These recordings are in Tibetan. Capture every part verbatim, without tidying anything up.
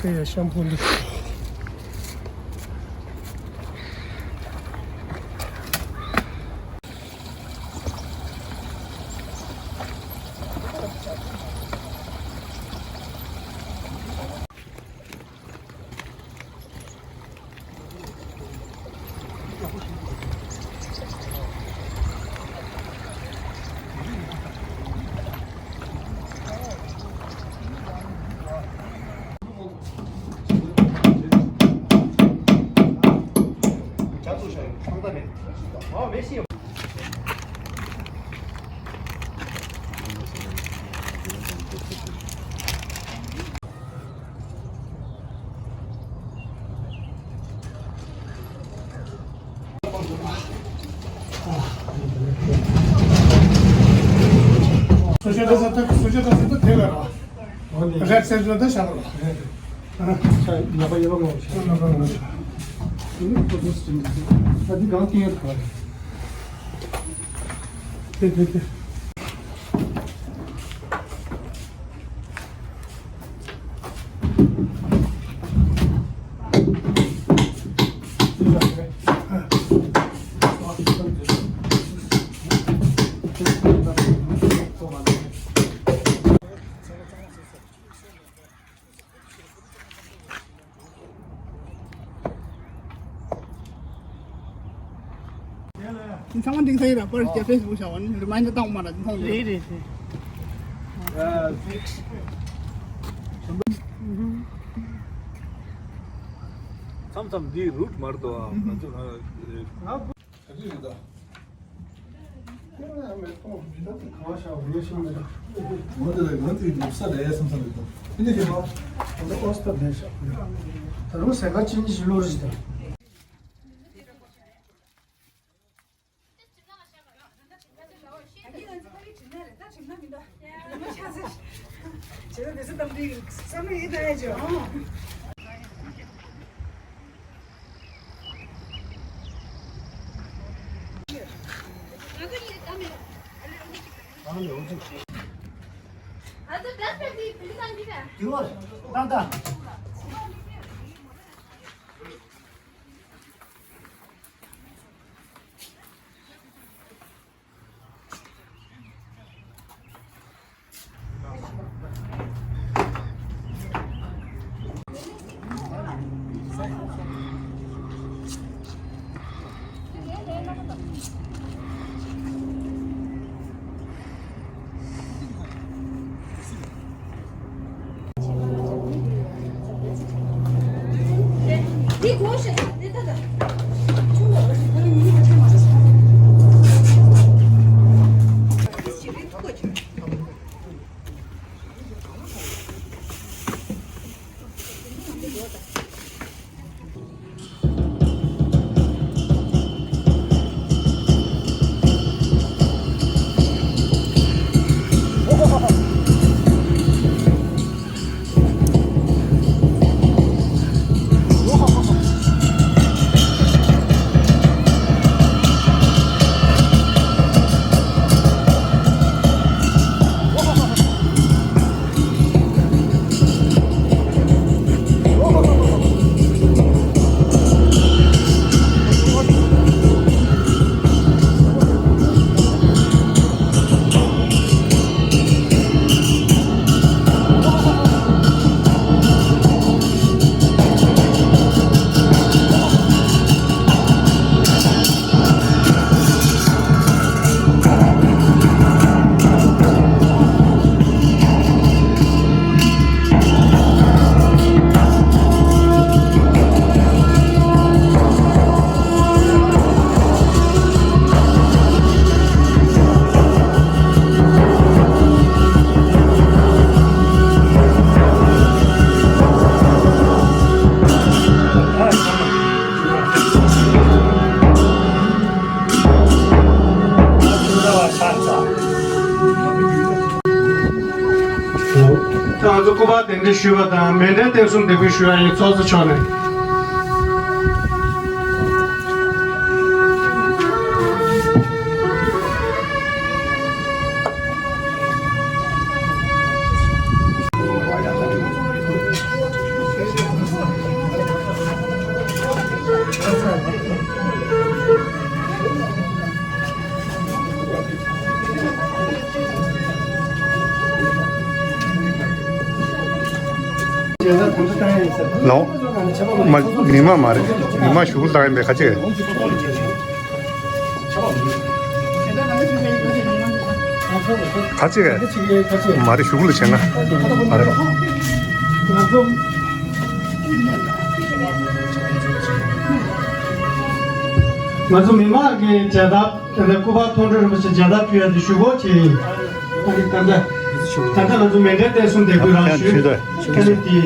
དེ་ཡང་ཤམ་པོ་འདུག་སུ་ཇཱ་ཏཱ་ཟེར་དུས་སུ་ཇཱ་ཏཱ་ཟེར་དུས་དེ་ལ་ར། རེད་ཟེར་དུས་ད་ཤ་ལ་ར། ཡ་པ་ཡ་པ་ངོ་ཤ། ཨ་འདི་གང་སྟེང་ཡོད་ག་རེད། དེ་དེ་དེ། ཚང་མ་འགྲིག་ས་ཡིན་ར། པར་རྒྱབ་ཕེ་སི་བུག་བྱ་བ་ནི་རི་མའིན་ཌར་བཏང་མ་ར། འདི་མཐོང་འདུག་རེད་རེད་རེད། མཚམས་མཚམས་འདི་རུད་མར་དོ། ང་ཚོ་ང་ད་ཅི་རེད་ད། ཁྱེད་རང་ཡང་མེད་གཏོང་མི་ད་དེ་གང་བྱ་བ་ངས་ཤེས་མེད། ང་དེ་ལ་ང་དེ་ནུབ་ས་རེད་བསམ་བསམ་རེད་དོ། དེ་འདྲ་ཞིག་ད་ད་ཨོ་སྟ་བསྡད་ཤག་ད་རུང་ཟས་ཁ་ཅིན་ཞིག་བླུགས་རེད་ད། སྐུ་པར་གདན་འདྲེན་ཞུས་པ་དང་མཎྜལ་བསྟན་གསུམ་འདེགས་འབུལ་ཞུ་ཡ་ཡིན། ཚོགས་གཙོ་མཆོག་ནས། ལོ། མ་མི་མ་མ་རེད། མི་མ་ཞུ་གུ་ལྟ་ཡིན་པའི་ཁ་ཆེ། ཁ་ཆེ་ག་མ་རེད། ཞུ་གུ་ལ་བྱས་ན་མ་རེད། ང་ཚོ་མི་མང་གི་མཇལ་དར། དེ་ནས་སྐུ་པར་མཐོང་གྲོལ་རིན་པོ་ཆེ་མཇལ་དར་ཕུལ་ཡ་དེ་ཞུ་སྒོ་བྱས་ཡིན། ཨ་ནི་ད་ལྟ་ད་ལྟ་ང་ཚོ་མཎྜལ་བསྟན་གསུམ་འདེགས་འབུལ་རང་ཞུས། ཨ་ནི་དེ་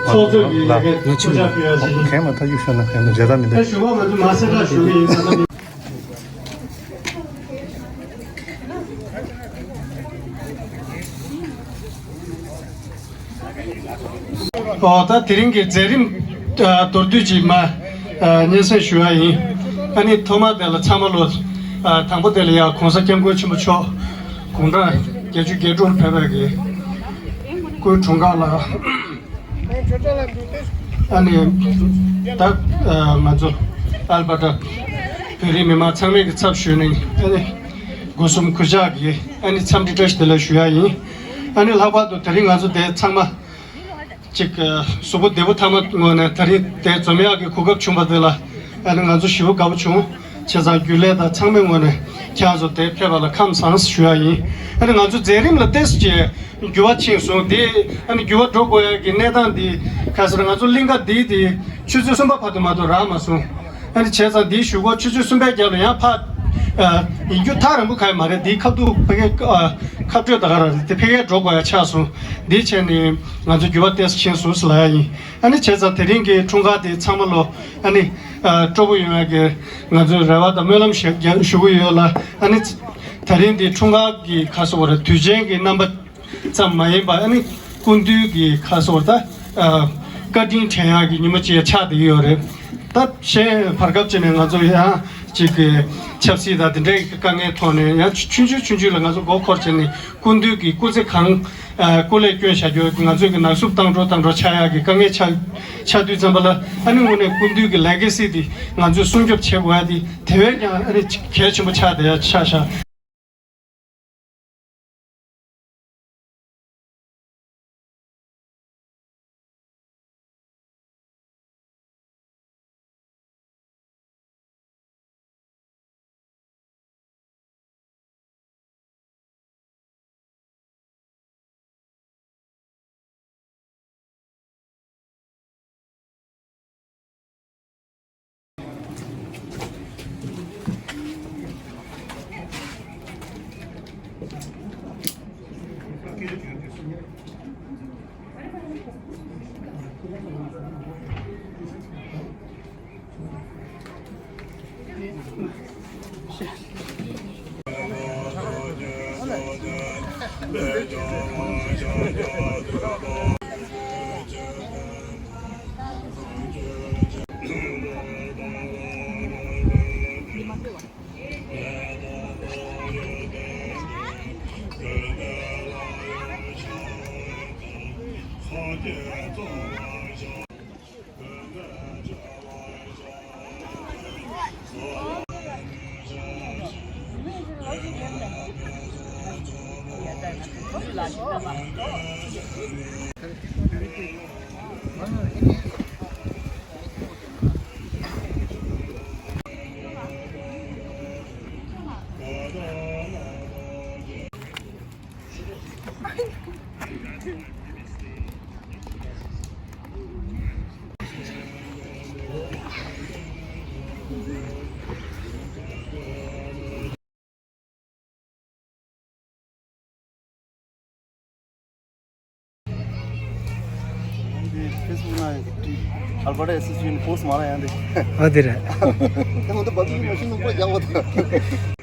ཚོགས་གཙོས་ཀྱི་ལས་ཀའི་ཐུགས་ཅག་ཕུལ་ཡ་ཞིག་ཡིན། གན་མ་ཐག་གཅོད་ཤོར་ན་གན་མ་མཇལ་དར་མི་འདུག་ད་ཞུ་སྒོ་ང་ཚོ་མ་སེར་ཁྲ་ཞུ་གི་ཡིན། ད་ལྟ་མི། ཨོ་ད་དེ་རིང་གི་མཛད་རིམ་ཨ་མདོར་བསྡུས་ཅིག་མ་ཨ་སྙན་སེང་ཞུ་ཡ་ཡིན། ཨ་ནི་ཐོག་མ་དེ་ལ་ཚང་མ་ལོ་ཨ་དང་པོ་དེ་ལ་ཡ་༸གོང་ས་༸སྐྱབས་མགོན་ཆེན་པོ་མཆོག་དགུང་གྲངས་བརྒྱད་ཅུ་གྱ་དྲུག་ལ་ཕེབས་པའི་གི་སྐུའི་འཁྲུངས་སྐར་ལ། ཨ་ནི་ད་ཨ་ང་ཚོ་ཨལ་པ་ཏྲ་བོད་རིགས་མི་མང་ཚང་མའི་གི་ཚབ་ཞུས་ནས་ཨ་ནི་སྒོ་གསུམ་གུས་ཕྱག་གི་ཨ་ནི་འཚམས་འདྲི་བཀྲ་ཤིས་བདེ་ལེགས་ཞུ་ཡ་ཡིན། ཨ་ནི་ལྷག་པར་དུ་དེ་རིང་ང་ཚོ་དེ་ཚང་མ་ཅིག་གཟུགས་པོ་བདེ་པོ་ཐ་མ་ངོས་ནས་དེ་རིང་དེ་འཛོམས་ཡག་གི་གོ་སྐབས་བྱུང་བ་དེ་ལ་ཨ་ནི་ང་ཚོ་ཞེ་པོ་དགའ་པོ་བྱུང་། བྱས་ཙང་རྒྱུན་ལས་དང་ཚང་མའི་ངོས་ནས་ཁྱེད་རང་ཚོ་དེ་ཕེབས་པ་ལ་ཁམས་བཟང་ཞུ་ཡ་ཡིན། ཨ་ནི་ང་ཚོ་མཛད་རིམ་ལ་ཏོག་ཙམ་ཅིག་འགྱུར་བ་ཕྱིན་སོང་། དེ་ཨ་ནི་འགྱུར་བ་འགྲོ་དགོས་ཡ་གི་གནས་སྟངས་འདི་ག་ཟེར། ང་ཚོ་གླིང་ག་འདི་དེ་ཆུ་ཚོད་གསུམ་པ་བར་དུ་མ་གཏོགས་རག་མ་སོང་། ཨ་ནི་བྱས་ཙང་འདིའི་གཞུག་གུ་ཆུ་ཚོད་གསུམ་པའི་རྒྱབ་ལ་ཡང་ཕར་ཨ་ཡིན་རྒྱུ་ཐག་རིང་པོ་ག་ཡི་མ་རེད། འདིའི་ཁ་ཐུག་ཕ་གིའི་ཨ་ཁ་སྤྲོད་ད་ག་རང་རེད། དེ་ཕ་གིར་འགྲོ་དགོས་ཡ་ཆགས་སོང་། འདི་བྱས་ནས་ང་ཚོ་འགྱུར་བ་ཏོག་ཙམ་ཕྱིན་སོང་ཟེར་ལབ་ཡ་ཡིན། ཨ་ནི་བྱས་ཙང་དེ་རིང་གི་འཁྲུངས་སྐར་དེ་ཚང་མ་ལོ་ཨ་ནི་ཨ་སྤྲོ་པོ་ཡོང་ཡ་གི་ང་ཚོས་རེ་བ་དང་སྨོན་ལམ་ཞིག་ཞུ་གི་ཡོད་ལ། ཨ་ནི་དེ་རིང་འདི་འཁྲུངས་སྐར་གྱི་ཁ་སོ་བར་དུས་ཆེན་གྱི་རྣམ་པ་ཙམ་མ་ཡིན་པ། ཨ་ནི་སྐུ་མདུན་གྱི་ཁ་སོར་ད་ཨ་བཀའ་དྲིན་དྲན་ཡག་གི་ཉིན་མོ་ཅིག་ཆགས་བསྡད་ཡོད་རེད། ད་གཞན་བར་སྐབས་ཅིག་ནས་ང་ཚོ་ཡང་ཅིག་གི་ཆབ་སྲིད་དང་དེ་འདྲའི་དཀའ་ངལ་ཐོག་ནས་ཡང་ཆུང་ཆུང་ཆུང་ཆུང་ལ་ང་ཚོ་མགོ་འཁོར་བྱས་ནས་སྐུ་མདུན་གྱི་སྐུ་ཚེ་གང་ཨ་སྐུ་ལས་བསྐྱོན་བཞག་རྒྱུ་ང་ཚོ་གི་ནག་སུབ་བཏང་འགྲོ་བཏང་འགྲོ་ཆགས་ཡག་གི་དཀའ་ངལ་ཆགས་ཆགས་དུས་ཙམ་པ་ལ། ཨ་ནི་དངོས་གནས་སྐུ་མདུན་གྱི་ལེ་གེ་སི་དེ་ང་ཚོས་སྲུང་སྐྱོབ་བྱེད་དགོས་ཡ་དེ་དེ་བས་ཀྱང་ཨ་ནི་གལ་ཆེན་པོ་ཆགས་བསྡད་ཡ་ཆགས་ཤག་ཕེ་སི་བུག་ནང་ཨལ་བར་ཊ་ཨེ་སོ་སི་ཡེ་ཤན་པོ་སི་ཊི་མ་རག་ཡང་དེ། ཨ་དེ་རེད། ད་ང་ཚོ་བབ་ཀྱི་མ་ཤེས་ནོ་པ་རྒྱག་པ་དང་།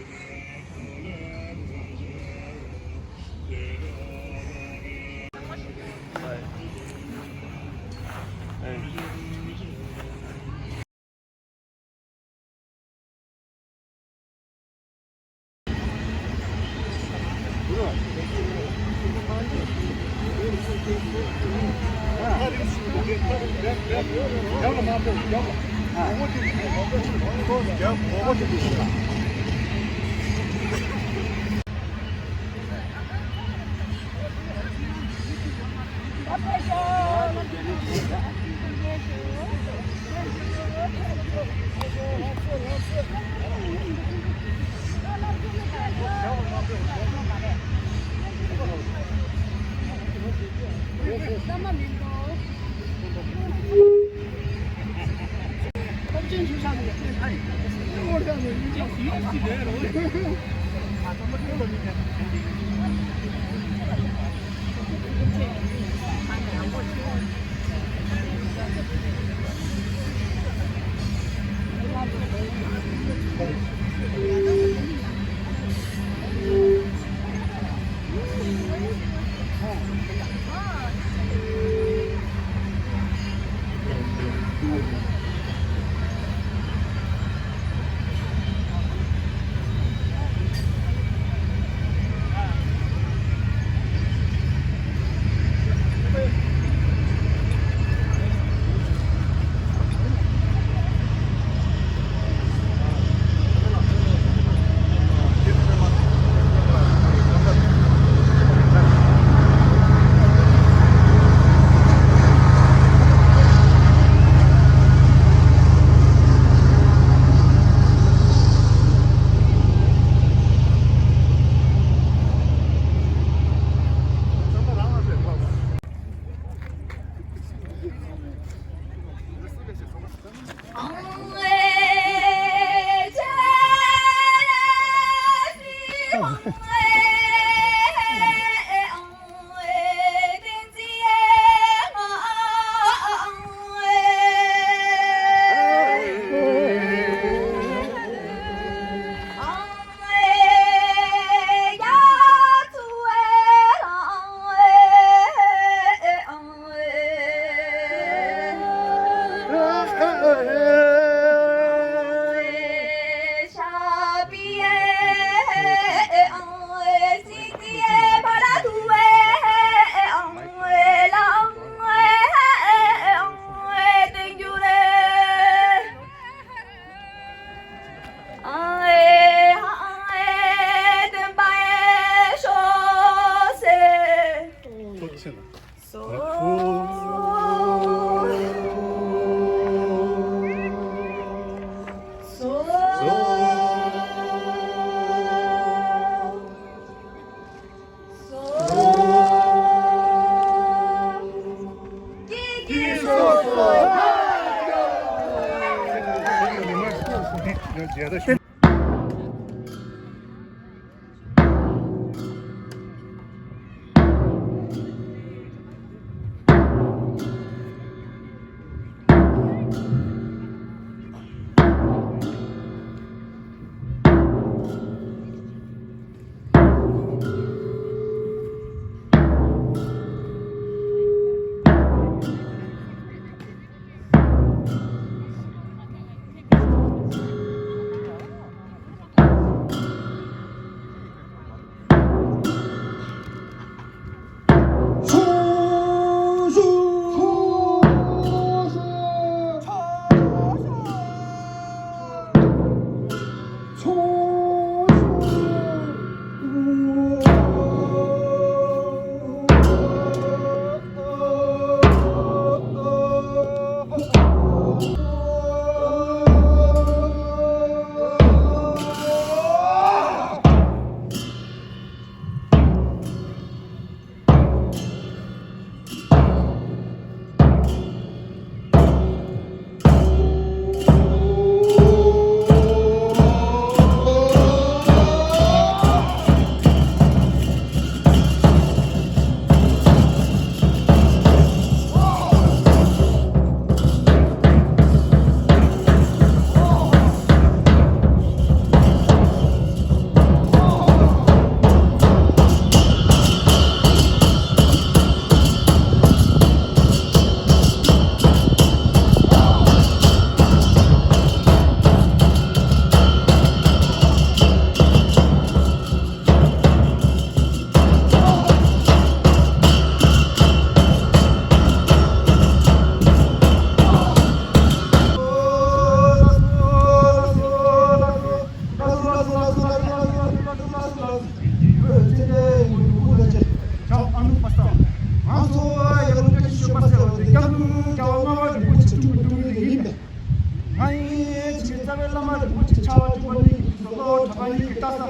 བླ་མ་རིན་པོ་ཆེ་ཕྱག་ལ་སྤྲིན་པ་གཉིས་ཀྱི་དུས་སུ་གློ་བོ་གྲྭ་པ་གཉིས་ཀྱི་ལྟ་ས།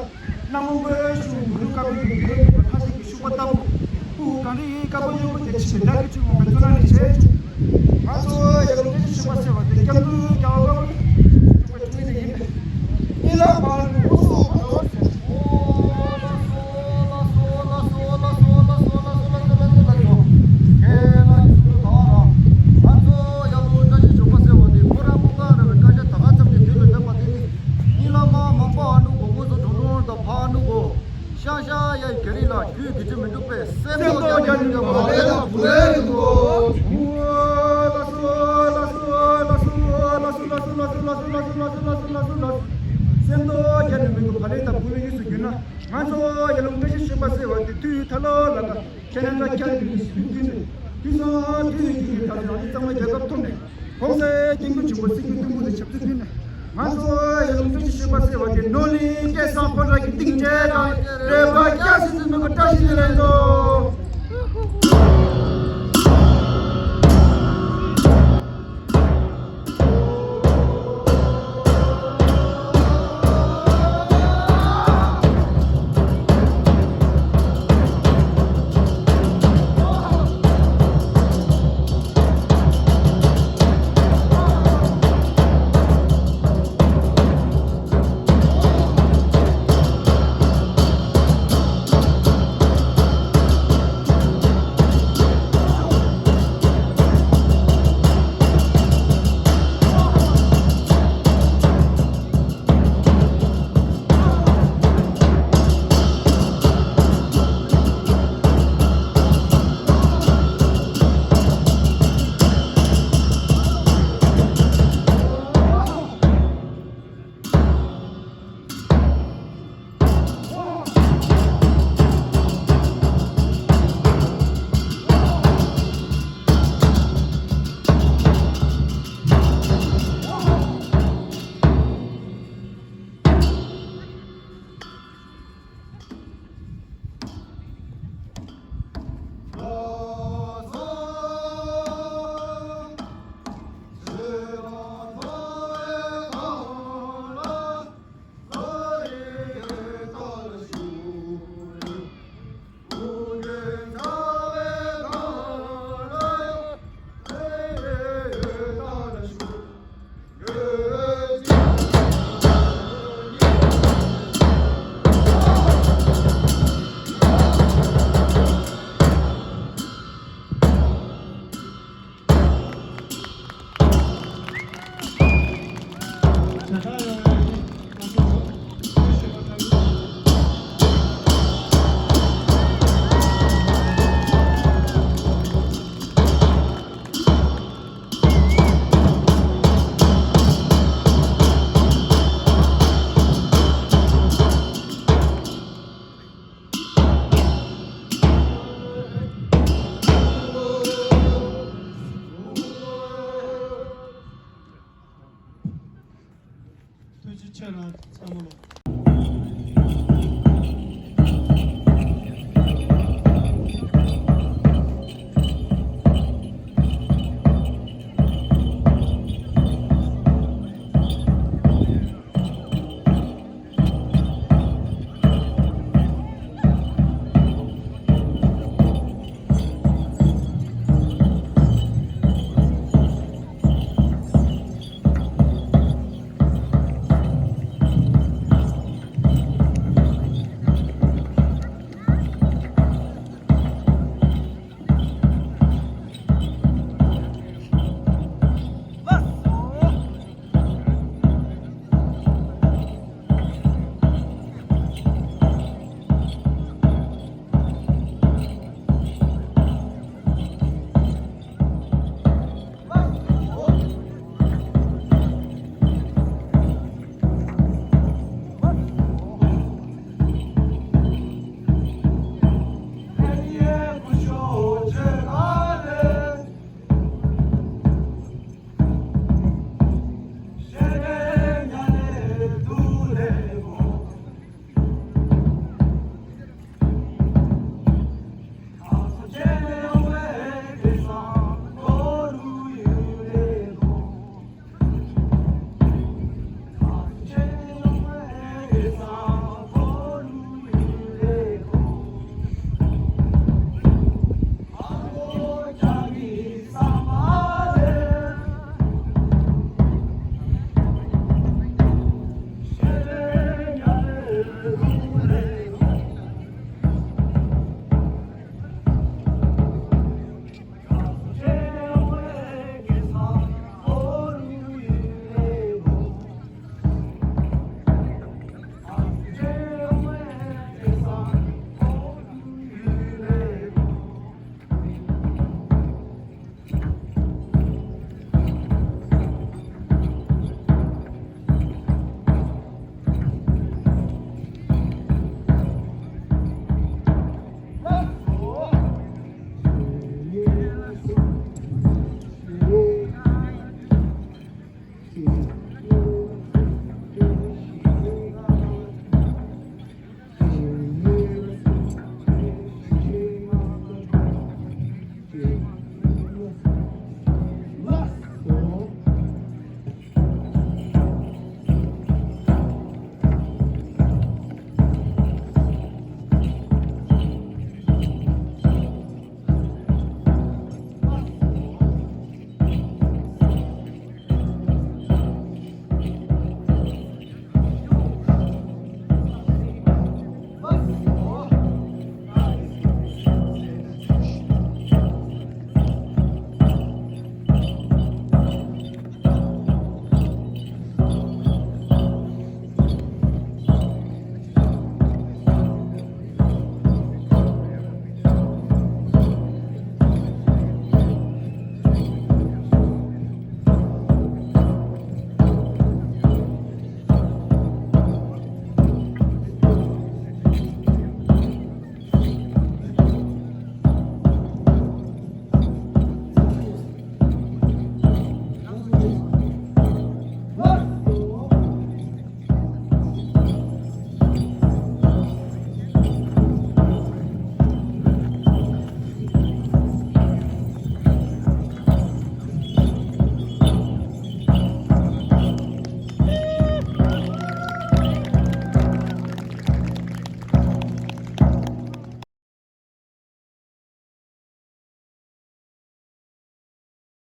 གླང་མོ་མགོན་གཞུང་གུ་རུ་དཀར་པོའི་ཡུལ་གྱི་ལྷ་ཞིག་གི་ཤུག་པ་ལྟ་བུ། སྤུ་གུ་གངས་རི་དཀར་པོ་གཡུ་བུ་དེ་ཆེ་བའི་བདག་གི་ཆུང་མ་བཙོ་ན་ནི་བྱས་བྱུང་། ང་ཚོ་ཡ་གི་ལུང་ཏྲེ་ཤུག་པ་ཟེར་བ་དེ་སྐྱབས་མགོན་རྒྱལ་བ་དཀར་པོ་ཡིན་པས། ཨི་ལ་མ་ལུ་སོ་བ་ལོ་ཟེར། ཤ་ཤ་ཡ་ག་རི་ལ་རྒྱུད་གི་ཅི་མི་འདུག་པས། སེམས་རྟོགས་རྒྱ་ནི་མི་འདུག་བ་ལས་ལ་བུ་ལས་ལ་འདུག་གོ། སེམས་རྟོགས་རྒྱ་ནི་མི་འདུག་བ་ལས་ལ་བུ་ལས་ཡིན་སུ་གྱུར་ན། ང་ཚོ་ཡ་ལུང་ཏྲེ་ཤུག་པ་ཟེར་བ་དེ་དུས་ཐ་ལོ་ལ་ལ། ཁྱེད་རྣམ་པ་ཁྱེད་ཀྱི་ལུས་སུ་ཡོད་ཀྱི་མེད། དུས་སང་དུས་ཀྱི་ཐག་རིང་ལ་གཙང་མ་རྒྱལ་ཁབ་ཐོབ་ནས། གོང་ས་སྐྱབས་མགོན་ཆེན་པོ་སྲིད་ཀྱི་དུམ་བུ་དུ་ཆབ་སྲིད་ཕུལ་ནས། ང་ཚོ་ཡ་ལུང་ཏྲེ་ཤུག་པ་ཟེར་བ་དེ་ནོར་ལི་སྐལ་བཟང་ཕོ་བྲང་གི་སྟེང་བྱས་དང་རེ་བ་སྐྱ་སི་སི་མི་གོ་བཀྲ་ཤིས་ལེན་ལེན་དོ། ཐུགས་རྗེ་ཆེ་ལ་ཚང་མ་ལོ།